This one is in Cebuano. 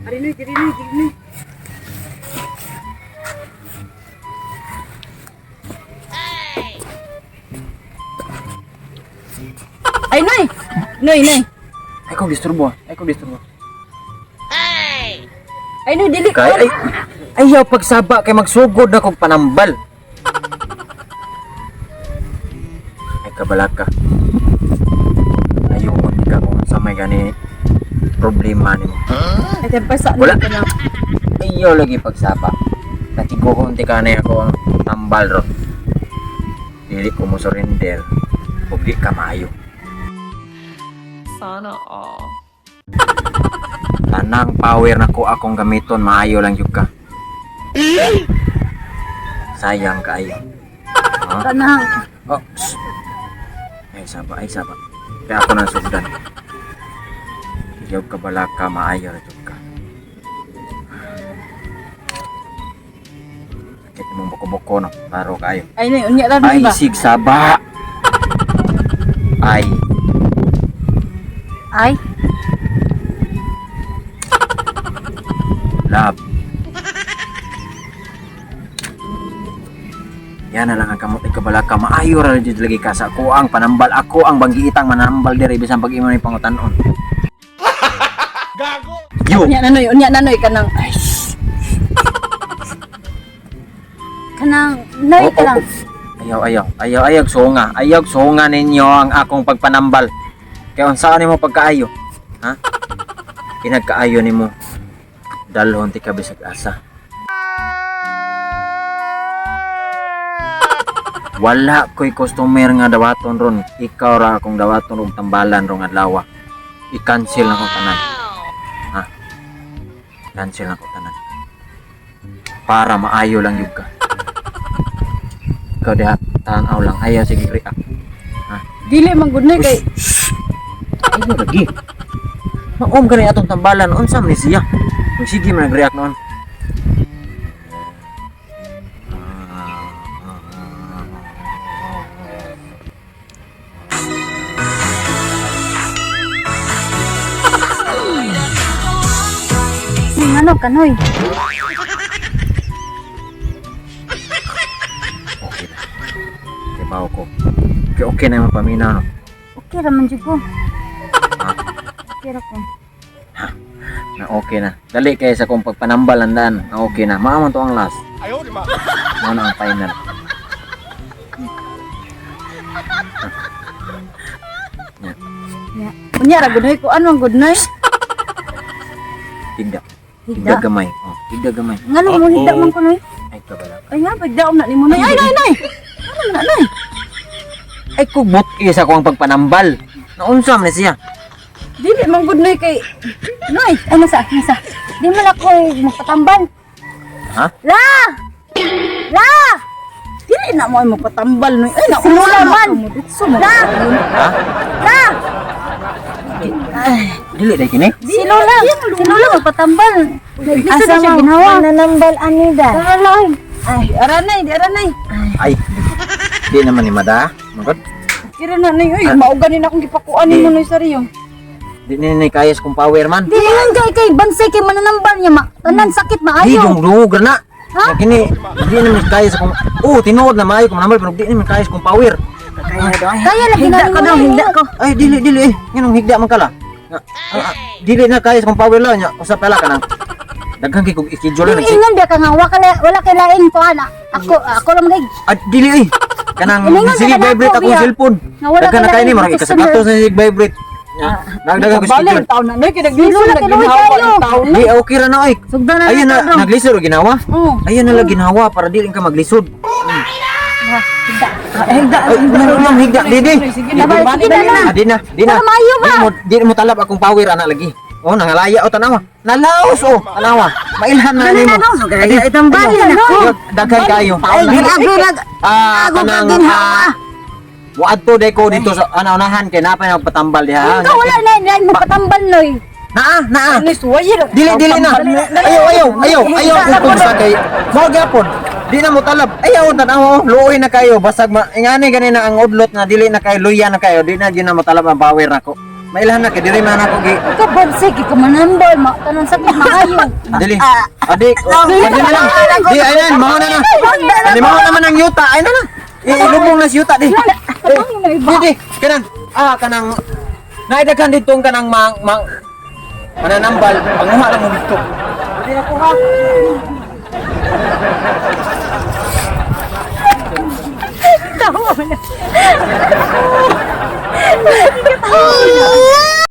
Arinoy, dirinoy, dirinoy. Ay, Noy! Noy, Noy. Ay kong disturbo. Ay kong disturbo. Ay, Noy, dili Kay ay ayaw pagsaba kay magsugod na kog panambal. Ay kabalaka. Ayaw di ka kung sa may gani problema nimo. Ay, tempasa. Wala. Ayaw lagi pagsaba. Natiguhon ti ka na ako ang tambal ron. Dili ko mo surrender. Ug di ka maayo. Sana all. Tanang power na ko akong gamiton, maayo lang jud ka. Sayang kaayo. Ha? Kanang. Oh, shh. Ay saba, ay saba. Kaya ako nang sugdan. Iyaw ka balaka, maayo ra jud ka. Sakit imong buko-buko no, klaro kaayo. Ay, Noy, unya lang Ay, ba? sig saba. Ay, Ay. love. Yan na lang ang kamot ikabalaka. Maayo ra jud lagi ka sa ako ang panambal. Ako ang banggiitang manambal diri bisan pag imo ni pangutanon. Gago. Yo. Unya na, Noy, unya na, Noy, kanang. Ay, shh. Kanang, Noy, Oh, oh, kanang. oh. Ayaw, ayaw. Ayaw, ayaw sunga. Ayaw sunga ninyo ang akong pagpanambal. Kaya unsaan nimo pagkaayo? Ha? Pinagkaayo nimo. Dalhon ti ka bisag asa. Wala ko'y customer nga dawaton ron. Ikaw ra akong dawaton og tambalan rong adlaw. I-cancel na ko tanan. Ha? Cancel na ko tanan. Para maayo lang yun ka. Ikaw diha, tanaw lang. Ayaw, sige, react. Dili man gud, Noy, kay Ayaw lagi. Maom ka atong tambalan. Unsa man ni siya? Kung sige man nag-react noon. Ning ano ka, Noy? Okay na. Kay bawo ko. Okay, okay na yung paminaw, no? Okay ra man jud ko. Okay ra ko. Na okay na. Dali kay sa kong pagpanambal ang daan. Na okay na. Maamon to ang last. Ayaw, di ma. Mao na ang final. Nya. Unya ra gud, Noy, ko ano ang good, Noy? Higda. Higda Higda. gamay. Oh, higda gamay. Ngano mo higda man ko, Noy? Ay kabala. Ay nga, pagdaom na nimo, Noy. Ay, Noy, Noy. Ano man na, Noy? Ay kubot isa ko ang pagpanambal. Naunsa man ni siya? Dili man gud, Noy, kay Noy, Ay, nasa, nasa. Di man ako magpatambal. Ha? La! La! Dili na mo ay magpatambal, Noy. Ay, na Si Lola man. La! Ha? La! Dili dai kini. Si Lola! Si Lola magpatambal. Naglisod na siya ginawa. Mananambal anida. Tara, la, oy. Ay, aranay, di aranay. Ay. Di naman ni Mada. Magod. Kira na, Noy. Uy, mauganin na akong gipakuan nimo, Noy, sa Rio. Di ni ni kayas kong power man. Di man kay kay bansay kay mananambal niya ma. Tanan sakit Di maayo. dong dungog na. Ha? Kini di naman kaya sa kong. Oh, tinuod na maayo kong manambal pero di naman kaya sa kong power. Kaya lagi Higda na ko daw, nimo. higda ko. Ay dili dili eh. Nganong higda man kala. Nga, dili na kaya sa kong power lang nya. Usa pala kanang daghan kay kog schedule na Dili ingon biya ka nga wa kala wala kay laing kuan. Ako ako lang gay. Ah, dili eh. Kanang Iningon sige ka na vibrate ako, akong biya. cellphone. Nga wala Daghan na ka kayo ni laing marang customer. ikasakatos na sige vibrate. Nya, nagdagan ko Bale, schedule. ang taon na, Noy, kay naglisod Lola, na kay Lola ginawa kayo. ang taon na. Di okay ra na oy. Sugdan na Ayun na na. naglisod o ginawa. Oo. Ayun na lang ginawa para dili ka maglisod. Higda, Ay, meron lang higda di di. Sige na, Sige bali na, na. Ah, di na, di na. Para maayo ba? Di mo talab akong power ana lagi. Oh, nangalaya o tanawa. Nalaos oh, tanawa. Mailhan na nimo. Kaya itang bali na ko. Daghan kayo. Ay, grabe nag Ah, ako kanang kaginhawa. Waadto day ko dito sa ana unahan kay napay nagpatambal diha. Ikaw wala na laing magpatambal, Noy. Naa, naa. Noy, suway ra. Dili dili na. Ayaw ayaw ayaw ayaw kung sa kay mo gyapon. Di na mo talab. Ayaw tanaw oh, luoy na kayo basag ma ingani ganina ang udlot na dili na kayo luya na kayo di na gyud na mo talab ang power nako. Mailhan na kay diri man ako gi. Ikaw bonse kay ka manambal, ma tanan sakit maayo. Dili. Adik, oh, pwede na lang. Di ay nan, mao na na. Di mao naman ang yuta, ay na na. Ilubong na si yuta di. Di di, kanang kanang naidaghan dito ang kanang mang mang mananambal, panguha lang mo dito. Di na ko ha.